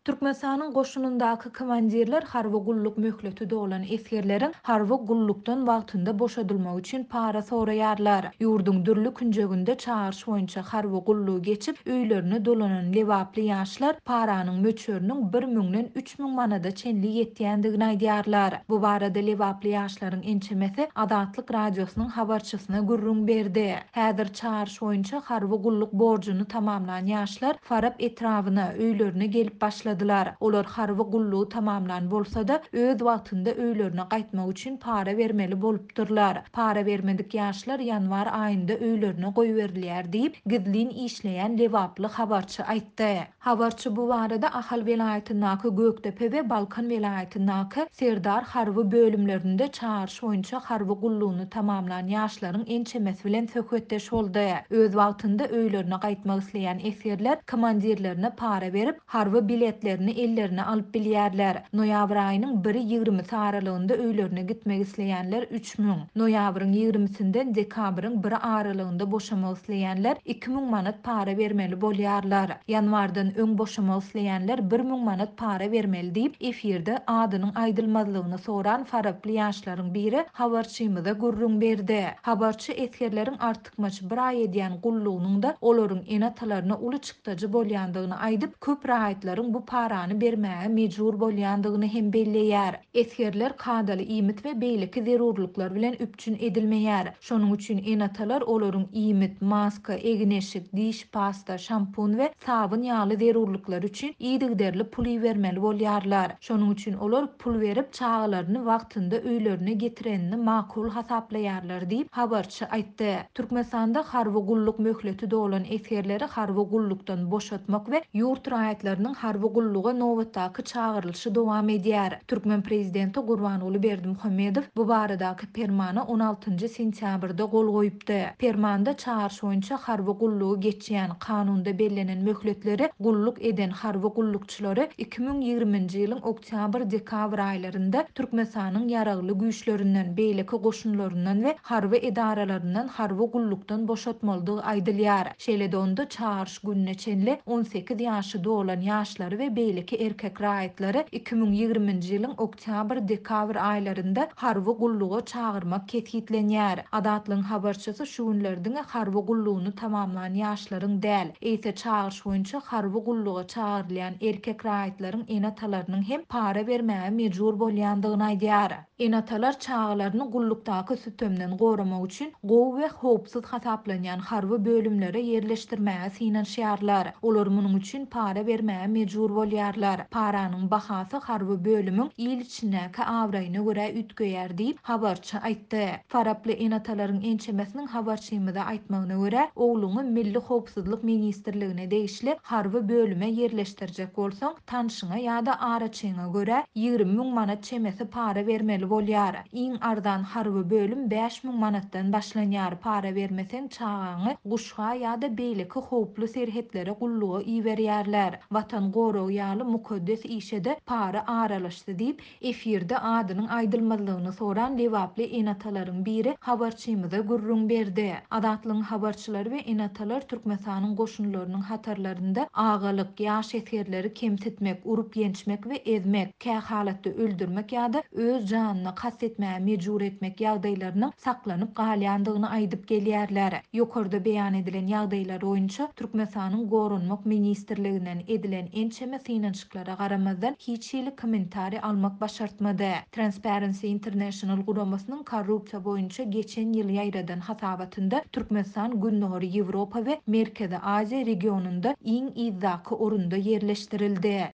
Türkmenistanyň goşunyndaky komandirler harby gulluk möhleti dolan esgerleriň harby gullukdan wagtynda boşadylmagy üçin para soraýarlar. Ýurduň dürli künjeginde çagyryş boýunça harby gullugy geçip, öýlerine dolanan lebaply ýaşlar paranyň möçberiniň bir müňden 3000 manada çenli ýetýändigini aýdýarlar. Bu barada lebaply ýaşlaryň ençemesi Azatlyk Radiosynyň habarçysyna gürrüň berdi. Häzir çagyryş boýunça harby gulluk borjuny tamamlan ýaşlar Farap etrabyna, öýlerine gelip başladylar. Olar harby gullugy tamamlan bolsa-da, öz wagtynda öýlerine gaýtmak üçin para bermeli bolupdyrlar. Para bermedik ýaşlar ýanwar aýynda öýlerine goýberilýär diýip, gizlin işleýän lebaply habarçy aýtdy. Habarçy bu barada Ahal welaýatyndaky Gökdepe we Balkan welaýatyndaky Serdar harby bölümlerinde çagyryş boýunça harby gullugyny tamamlan ýaşlaryň ençemesi bilen söhbetdeş boldy. Öz wagtynda öýlerine gaýtmak isleýän esgerler komandirlerine para berip, harby biletlerini ellerine alyp bilýärler. Noýabr aýynyň biri ýigrimisi aralygynda öýlerine gitmek isleýänler 3000, noýabryň ýigrimisinden dekabryň biri aralygynda boşamak isleýänler 2000 manat para bermeli bolýarlar. Ýanwardan öň boşamak isleýänler 1000 manat para bermeli diýip, efirde adynyň aýdylmazlygyny soran faraply ýaşlaryň biri habarçymyza gürrüň berdi. Habarçy esgerleriň artykmaç bir aý edýän gullugynyň-da olaryň ene-atalaryna uly çykdajy bolýandygyny aýdyp, köp raýatlaryň bu parany bermäge mejbur bolýandygyny hem belleýär. Esgerler kadaly iýmit we beýleki zerurlyklar bilen üpjün edilmeýär. Şonuň üçin ene-atalar olaryň iýmit, maska, egin-eşik, diş pasta, şampun we sabyn ýaly zerurlyklary üçin yzygiderli pul ibermeli bolýarlar. Şonuň üçin olar pul berip, çagalaryny wagtynda öýlerine getirenini makul hasaplaýarlar diýip, habarçy aýtdy. Türkmenistanda harby gulluk möhleti dolan esgerleri harby gullukdan boşatmak we ýurt raýatlarynyň harby gulluga nobatdaky çagyrylyşy dowam edýär. Türkmen prezidenti Gurbanguly Berdimuhamedow bu baradaky permana on altynjy sentýabrda gol goýupdy. Permanda çagyryş boýunça harby gullugy geçýän, kanunda bellenen möhletleri gulluk eden harby gullukçylary 2020-nji ýylyň oktýabr-dekabr aýlarynda Türkmenistanyň Ýaragly Güýçlerinden, beýleki goşunlaryndan we harby edaralaryndan harby gullukdan boşatmalydygy aýdylýar. Şeýle-de onda çagyryş gününe çenli 18 ýaşy dolan ýaşlary we beýleki erkek raýatlary 2020-nji ýylyň oktýabr-dekabr aýlarynda harby gulluga çagyrmak kesgitlenýär. Azatlygyň habarçysy şu günler diňe harby gullugyny tamamlan ýaşlaryň däl, eýse çagyryş boýunça harby gulluga çagyrylýan erkek raýatlaryň ene-atalarynyň hem para bermäge mejbur bolýandygyny aýdýar. Ene-atalar çagalaryny gullukdaky sütemden goramak üçin gowy we howpsuz hasaplanýan harby bölümlere ýerleşdirmäge synanyşýarlar. Olar munuň üçin para bermäge mejbur bolýarlar. Paranyň bahasy harby bölümiň il içindäki abraýyna görä üýtgeýär diýip, habarçy aýtdy. Faraply ene-atalaryň ençemesiniň habarçymyza aýtmagyna görä, ogluňy Milli howpsuzlyk ministrligine degişli harby bölüme ýerleşdirjek bolsaň, tanşyňa ýa-da araçyňa görä, 20 müň manat çemesi para bermeli bolýar. Iň arzan harby bölüm 5000 manatdan başlanýar, para bermeseň çagaňy Guşga ýa-da beýleki howply serhetlere gulluga iberýärler. Watan goragy ýaly mukaddes işe-de para aralaşdy diýip, Efirde adynyň aýdylmazlygyny soran lebaply ene-atalaryň biri habarçymyza gürrüň berdi. Azatlygyň habarçylary we ene-atalar Türkmenistanyň goşunlarynyň hatarlarynda agalyk, ýaş esgerleri kemsitmek, urup-ýençmek we ezmek, kähalatda öldürmek ýa-da öz janyna kast etmäge mejbur etmek ýagdaýlarynyň saklanyp galýandygyny aýdyp gelýärler. Ýokarda beýan edilen ýagdaýlar boýunça Türkmenistanyň Goranmak ministrliginden edilen ençeme synanyşyklara garamazdan, hiç hili kommentariý almak başartmady. Transparency International guramasynyň korrupsiýa boýunça geçen ýyl ýaýradan hasabatynda Türkmenistan Gündogar Ýewropa we Merkezi Aziýa regionynda iň yzdaky orunda ýerleşdirildi.